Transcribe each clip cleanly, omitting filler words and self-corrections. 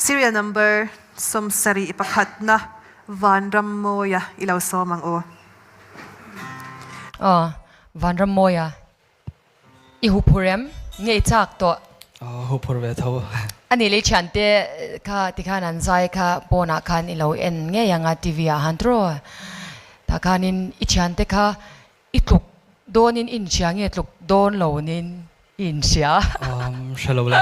Serial number 71 na Vanrammawia i lo sawm ang u. Aw, Vanrammawia, i huphur em? Nge i chak tawh? Aw, huphur ve tho. A nih leh i thiante kha tikhan an zai kha pawnah khan i lo en ngei ang a TV ah han tawh. Tah khanin i thiante kha i tluk dawnin i inhria nge tluk dawn lo nin i inhria? Um, hre lo le.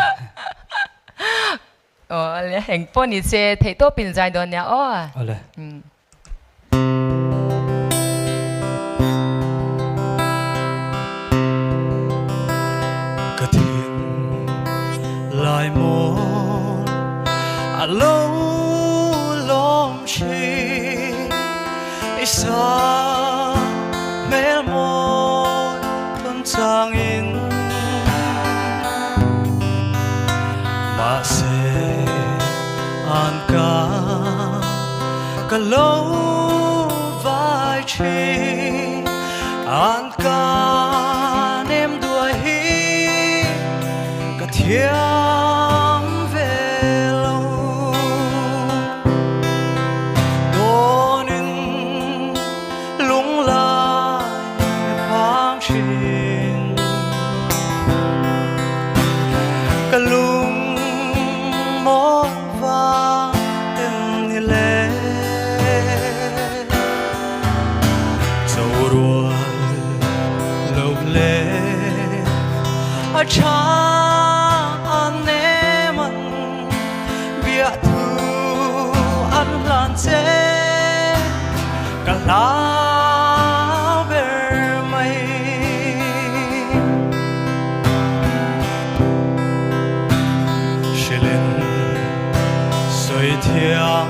Aw le, eng pawh ni se theihtawpin zai dawn nia aw. Aw le. Ka thin lai mawn a lo lawm thin i sa hmel mawi tawn changin mahse an ka ka lo vai thin an ka nem duai hi ka thiam ve lo dawnin lunglai phang thin ka lung mawn vang em ni le Cho rual lo le a tha an nem an bia thu an hlan che ka hla ber mai Hrilin sawi thiam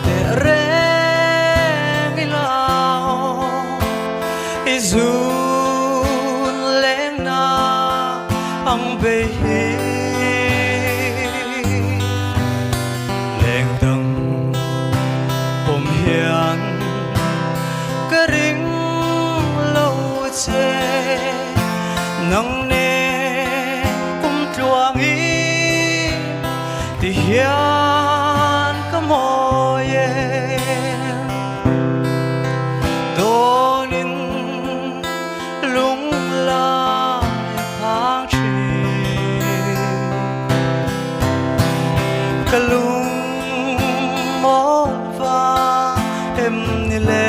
teh reng ila i zun leng na ang bei hi leng dang pawm hian ka ring lo che nang nen kum tluang i ti hian ka mawi em dawnin lunglai a phang thin ka lung mawn vang em ni le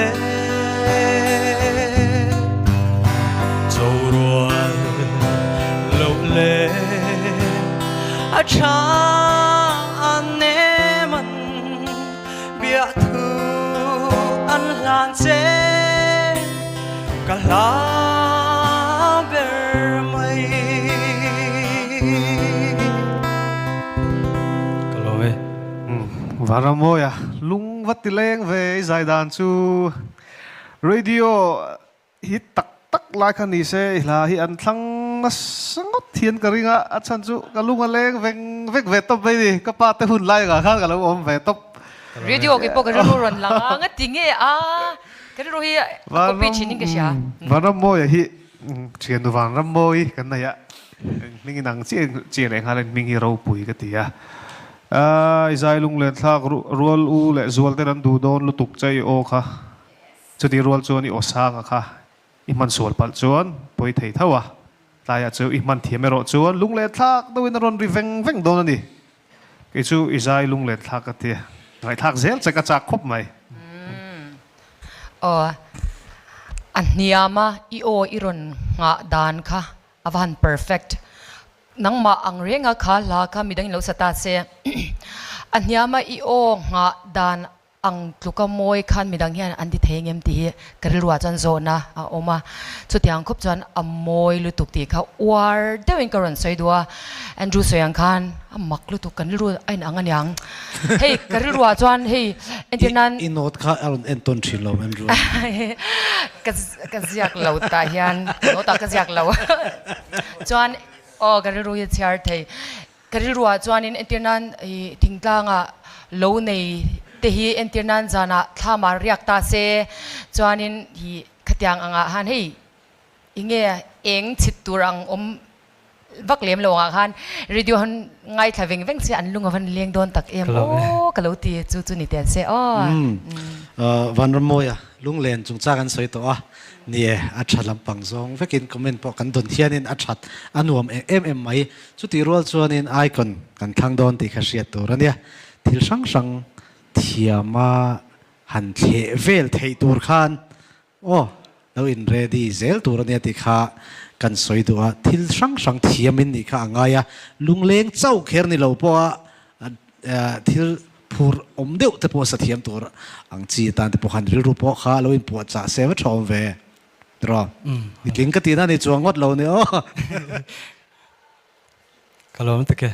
cho rual loh le a tha an nem an bia thu an hlan che ka hla ber mai. Ka lawm e. Vanramawia lung va ti leng ve i zai dan chu radio hi tak tak lai kha ni se i hla hi an thlang nasa ngawt hian ka ring a, a chhan chu ka lung a leng veng vek ve tawp mai ni, ka pa te hun lai angah khan ka lo awm ve tawp. Radio ke pawh ka rilru rawn lang a, nga ti nge a, ka rilru hi a copy thin in ka hria. Vanrammawia hi thiannu Vanrammawi kan nei a, hming in ang chiah chiah leh nghal in hming hi ropui ka ti a, i zai lunglen thlak rual u leh zual ten an duh dawn lutuk che i aw kha. Chutih rual chuan i aw sanga kha i hman sual palh chuan pawi thei tho a, tlaiah chu i hman thiam erawh chuan lung leh thlak deuhin a rawn ri veng veng dawn a ni. Kei chu i zai lung leh thlak ka ti a, ngaihthlak zel che ka chak khawp mai. Aw, a hniama i aw i rawn nghah dan kha a va han perfect. Nangmah ang renga kha hla kha midang in lo sa ta se. A hniama i aw nghah dan Ang tluka mawi khan midang hian an ti thei ngem tih hi ka rilruah chuan zawhna a awm a, chutiang khawp chuan a mawi lutuk tih kha uar deuhin ka rawn sawi duh a, Andrew sawi ang khan a mak lutuk kan rilru a inang aniang hei ka rilruah chuan hei entir nan I note kha a rawn en tawn thin lo Andrew. Ka ka ziak lo tah hian note ah ka ziak lo chuan aw ka rilru hi a chhiar thei. Ka rilruah chuanin entir nan i thingtlangah lo nei te hi entir nan zanah thlamah riak ta se chuanin i khatiang angah han hei i nge eng chhit tur ang awm vak lem lo angah khan radio han ngaithla veng veng se an lung a van leng dawn tak em aw ka lo ti chu chu ni tel se aw. Vanrammawia lunglen chungchang an sawi tawh a, ni e, a tha lampang zawng vekin comment pawh kan dawn hianin a that a nuam em em mai. Chutih rual chuanin icon kan thlang dawn tih kha hriat tur a nia. Thil hrang hrang thiama han thleh vel theih tur khan Aw, lo in ready zel tur ania tih kha kan sawi duh a, thil hrang hrang thiam in nih kha a ngai a, lungleng chauh kher ni lo pawh a thil phur awm deuh te pawh sa thiam tur ang chi atan te pawh khan rilru pawh kha lo in puahchah se va tha awm ve tiraw? Nitling ka tihna ni chuang ngawt lo ni aw. Ka lawm tak e.